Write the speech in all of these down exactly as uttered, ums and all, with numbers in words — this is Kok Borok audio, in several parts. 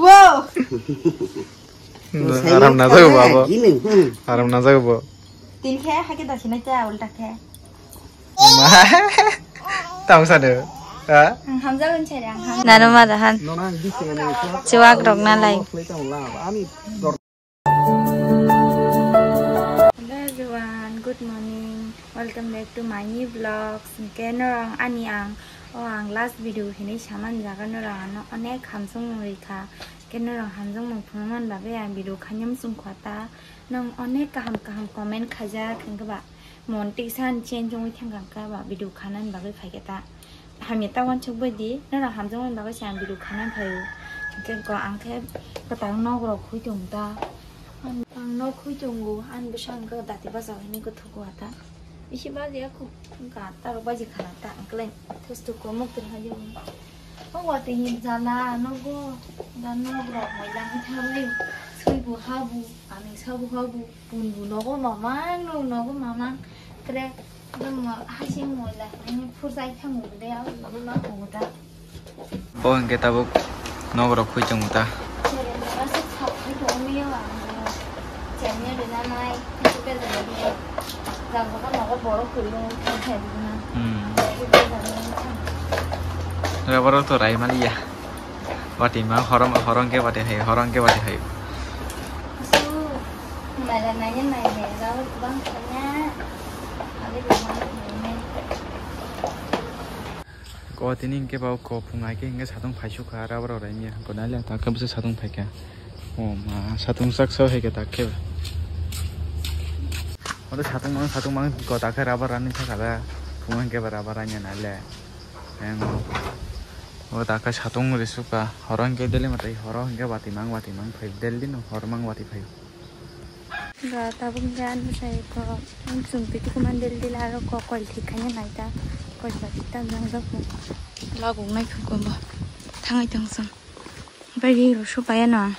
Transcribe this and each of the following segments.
Wow. Aram na jago bo abo. Aram na jago bo. Tin khe hake da sinai ta ulta khe. Tamo sado. Ha? Ang hamjago ni chari ang ham. Nano ma dahan. Chuak rok na lai. Hello everyone, good morning. Welcome back to my new vlogs. Hingke norong ani ang, o ang last video hinui saman jaga norong ano onek hamsung rikha. Hingke norong hamsung mung phunukman bagwi ang video khanyam sung khwata. Nong onek kaham kaham comment khaijak hingke ba. Mon tisa ni chen chongwi thangkha hwnkhe ba video khanani bagwi phaikhe ta. Hamya ta uansuk bai di, norok hamjakmani bagwi se ang video khanani phaio. Hwnkhe ko ang khe kwtal nok rok khui tongo ta. Ang nok khui tongo, ani bwsa hwnkhe dati bachao hinwi kwthwkgo ta. Bisi bajiya kho, hwnkhe atta rok baji khana ta, ang kwlai thustu ko muk twi haio. O watwi ni jala nogo, da nok rok moila wngwi thabai, swibo habu, ani sabu habu. Punbu nogo mamang, nung nogo mamang. Tre, nung mo, hasing moila, ini phursai thango de, abo nogo ma kuda. O hingke tabuk nogo rok khui tongo ta. Chere, asuk sak khui tongo miyo ang. Chere, de na mai, khui ke de de. Jang ko nogo borok khui tongo, khui khe de na. Hmm. Khui khe de na. Re borok to rai mali ya. Wati ma horong, horong ke wati hai, horong ke wati hai. Su, mala nanya nanya, jauh bang tanya. Ada di mana ini? Ko tini hingke ba ko phung ai ke hingke satung phai sukha, rubber rai miya. Ko nai le ta ke bwsa satung phai kha. O ma, satung sak so hai ke ta ke. O satung mang, satung mang ko ta ke rubber rani thaka da. Phung hingke ba rubber rani nai le. Yang o ta ke satung ri sukha. Horong ke deli matai, horong hingke wati mang, wati mang phai. Deli no hor mang wati phai. Ga tabuk hingke ani bwsai ko, ang chumpi tuku mandel dila aro ko koil thik khaina naita, koil ba thik ta jang jak bo. Laguk nai thuko bo, thangai tong song. Bai ri ro su paya no.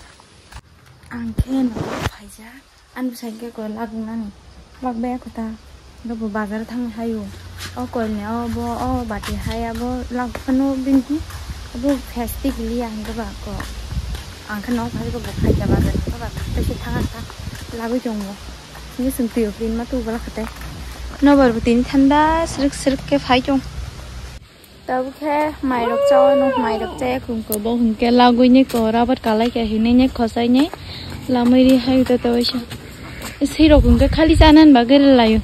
Ang khe no phaija, ani bwsai khe ko laguk nani, lak baya kho ta. Bo bazar thang hayo. O koilni o bo o bati hai abo lak phano bini abo plastic liya hingke ba ko. Ang khe nok phai bo phai da bazar ko ba tei se thang ta lagui tongo. Ni sum twi pin ma tu bala khate. No bar tini thanda srik srik ke phai tong. Tabuk khe mairok chao, nuk mairok chaya khum ko, bo hwnkhe lagui ni ko, rabar kalai khe hinui ni khosai ni lamui ri hai to to waisa. Swi rok hwnkhe khali chana bagwi rwlaio.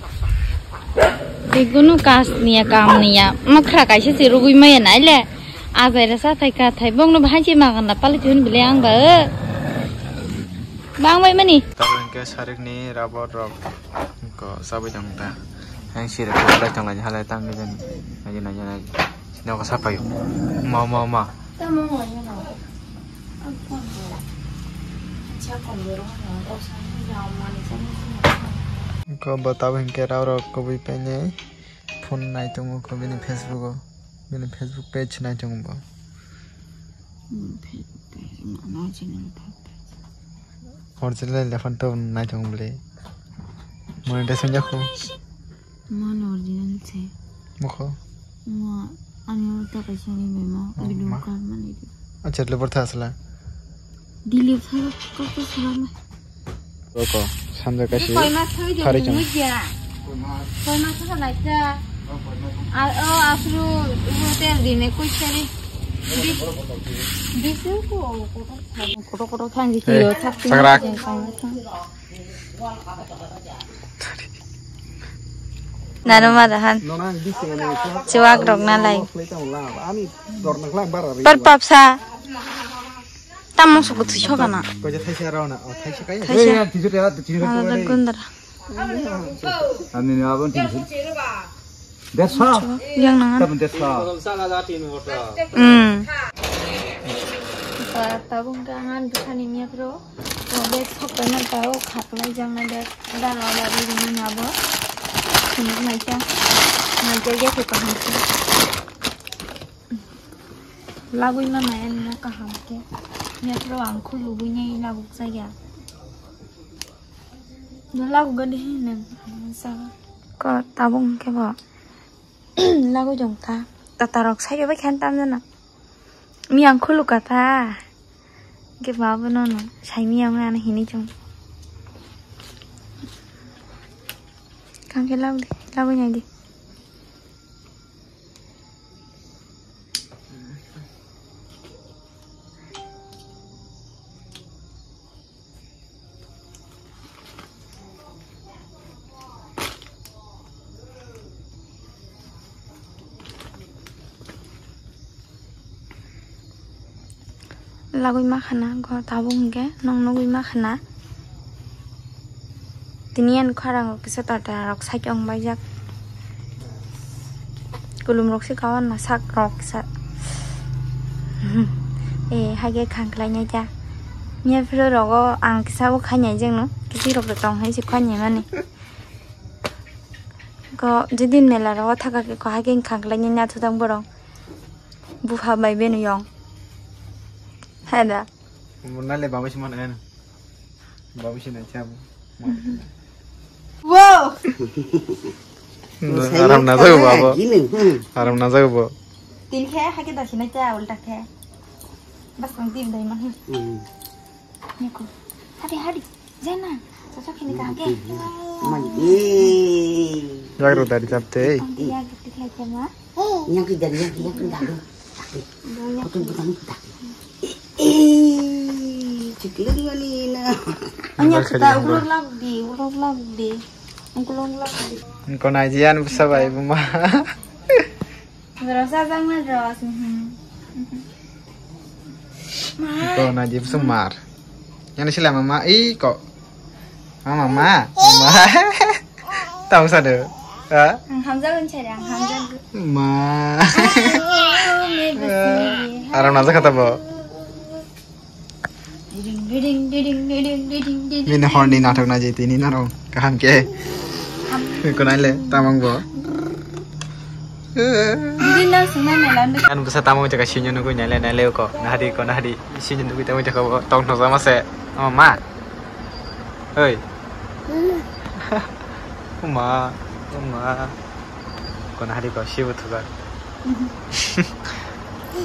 Tei kunu kas niya, kam niya, mwkhra kaisa se rugui maya nai le. Ajai rasa thai ka thai, bongno bahai se magan na pali thun bile ang ba. Bang bai mani. Tabuk hwnkhe sarik ni rabar rok ko sabai tong ta. Hai sira ko lai tong lai halai tang ni jan. Nai nai nai. Sino ko sapai. Ma ma ma. Ko bo tabuk hwnkhe rabar rok kubui pai nai. Phone nai tongo ko bini Facebook o. Bini Facebook page nai tongo bo. Hmm, Facebook page, no, no, original page. Original le phone to nai tongo bole. Monetization jakho. Mano original se. Mokho. Mo, ani o ta kaisa ni memo, oh, video ma. Card mani di. Acha, le bortha asla. Delete sa, kok to sa ma. Roko, samjak kasi. Koi mas thoi de mujya. Koi mas sa lai ta. A, o, asru hotel di ne koi sari. Di, di su ko, ko, ko, ko, ko, thang di yo, thak ti. Nano ma dahan. Chuak rok na lai. Par papsa. Tamo suku thui soka na. Thaisa. Ala dan gundra. Ani ni abon tin. Desa. Yang nangan. Tabun desa. Hmm. Tabung kangan bwsani miya pro. Bag sok paima tao khaklai jang na bag. Dano ala ri ri ni abo. Sini mai ta. Mai ta ya ko kaham. Lagui ma maya no kaham khe. Metro ang khulugui nai laguk chaya. No laguk gadi hin nang sa. Ko tabung khe bo. Lagui jong ta. Tata rok sai bai khan tam jana. Mi ang khuluk ka ta. Ke babo no no. Saimi yang ano hini chong. Kangke lau di, lau nai di. Lagwi ma khana, go tabuk hwnkhe nong nugwi ma khana. Tini ani khorang rok kisa tata rok side ong baijak. Kulum rok se kawan na sak rok kisa. Eh, haikhe khang khlai nai ta. Nya phiro rogo ang kisa bo khai nai jeng no. Kisi rok tong hai se khai nai mani. Ko jidin mela rogo thaka khe ko haikhe khang khlai nai na thudang borok. Bupha bai beno yong. Hai da. Mo nale baba si mana en. Baba si na chabu. Wow. Aram na jago baba. Aram na jago bo. Tin khe hake da sina cha ulta khe. Bas ang dim dai ma. Niko. Hadi hadi. Jana. Sasa kini kage. Mandi. Jagro dari chapte. Dia gitu khe ma. Yang kita yang kita. Kutun kutang kutang. Eh, cikil di mana na? Anya kita ulok lak di, ulok lak di. Ulok lak di. Engko nai jian busa bai buma. Rasa jang na ros. Engko nai jian busa mar. Yang sila mama i ko. Mama ma. Tamo sado. Ha? Ang hamjago ni chari, ang hamjago. Ma. Aram na jakha tabo. Diding, diding, diding. Bini horni nathok na jiti ni naro kaham ke. Kunai le tamang bo. Diding na sunai melan. An busa tamang jaka sinyo nugui nai le nai le ko. Nahadi ko nahadi. Sinyo nugui tamang jaka bo. Tong no sama se. Oh ma. Oi. Uma, uma. Kona hari ko sibu thuga.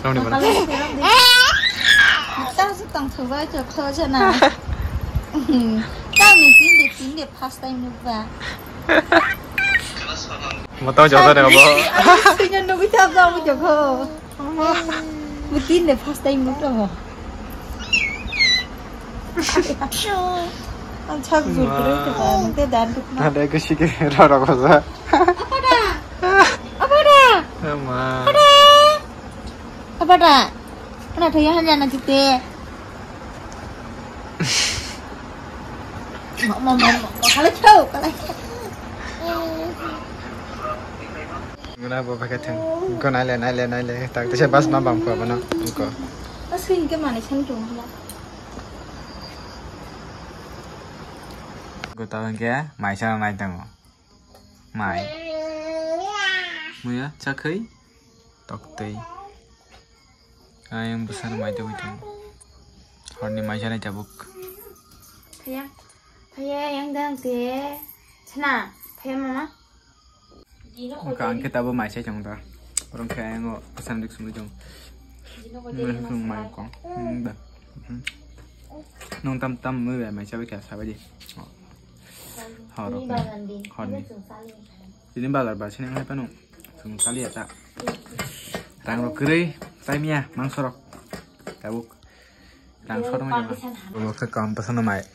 Nongni mana? Tang su tang thuga chok so jana. Tang ni tin de tin de first time nukba. Matau jauh tadi apa? Sini nunggu jauh jauh jauh. Butin de first time nukto. Ang chak jur kre kata, nang te dan duk na. Ada ke sih ke rara kosa. Apa da? Apa da? Ama. Apa da? Apa da? Kena thaya hanya na jite. Mama, mama, mama, kalau kau, kalau kau. Muna bo baka thang. Ko nai le, nai le, nai le. Tak tese bas ma bam ko bono. Ko. Aswing ke mani san tung la. Ko ta ke mai sa nai tango. Mai. Muya chakhai. Tok tei. Ayang besar mai tei tong. Horni mai sa nai tabuk. Thaya. Thaya yang dang te. Chana. Thaya mama. Wngkha ang khe tabuk mai sai chong da. Borok khe ayang o bwsang dik sumui tong. Nwng mai kong. Nwng da. Nwng tam tam mui bai mai chabai kha sabai di. Horo. Horni. Tini bazar ba sini ngai panu. Chwng chaliya ta. Rang rok kwrwi tai miya mangso rok. Tabuk. Rang sor mai ma. Bo khe kam pasano mai.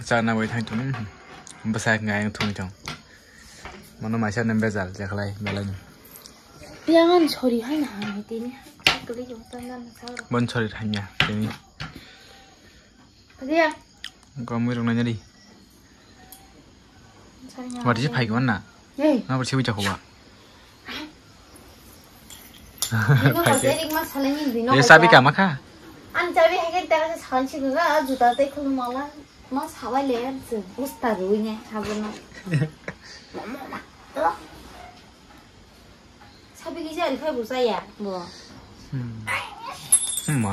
Cha na bai thang thung. Bwsa ngai thung thung. Mono mai sa nem bezal jakhlai belai. Yang an sori hai na hai tini. Kwrwi jong tan na sa. Bon sori thanya tini. Dia. Ko mui rok nanya di. Sori nya. Wati si phai gwan na. Ei. Na wati si wita ko ba. Bino ko jerik ma salai ni bino. Ye ko sabi ja. Kama kha. An chabi hai ke ta sa si ga juta te khulu mala. Ma sabai le se busta rui ne hagono. Mama. Sabi ki jari khai busa ya bo. Ma.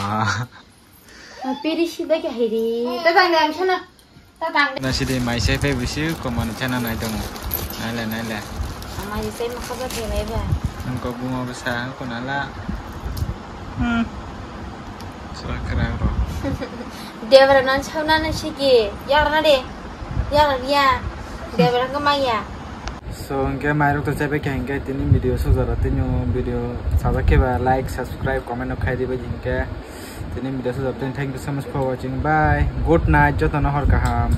Piri si bai ka hiri. Ta tang dam sana. Ta tang. Na sidi mai sai phai busi ko man chana nai dong. Nai le nai le. Mai sai ma khaba te nai ba. Ang ko buma busa ko nala. Hmm. Sura kra ro. Debra non sauna no sigi. Yagra na de. Yagra ya. Debra ko maya. So, hingke mairok to chabai khe hingke tini video sujara tini video sajak khe ba like, subscribe, comment no khai diba hingke tini video sujara tini. Thank you so much for watching. Bye. Good night. Joto no hor kaham.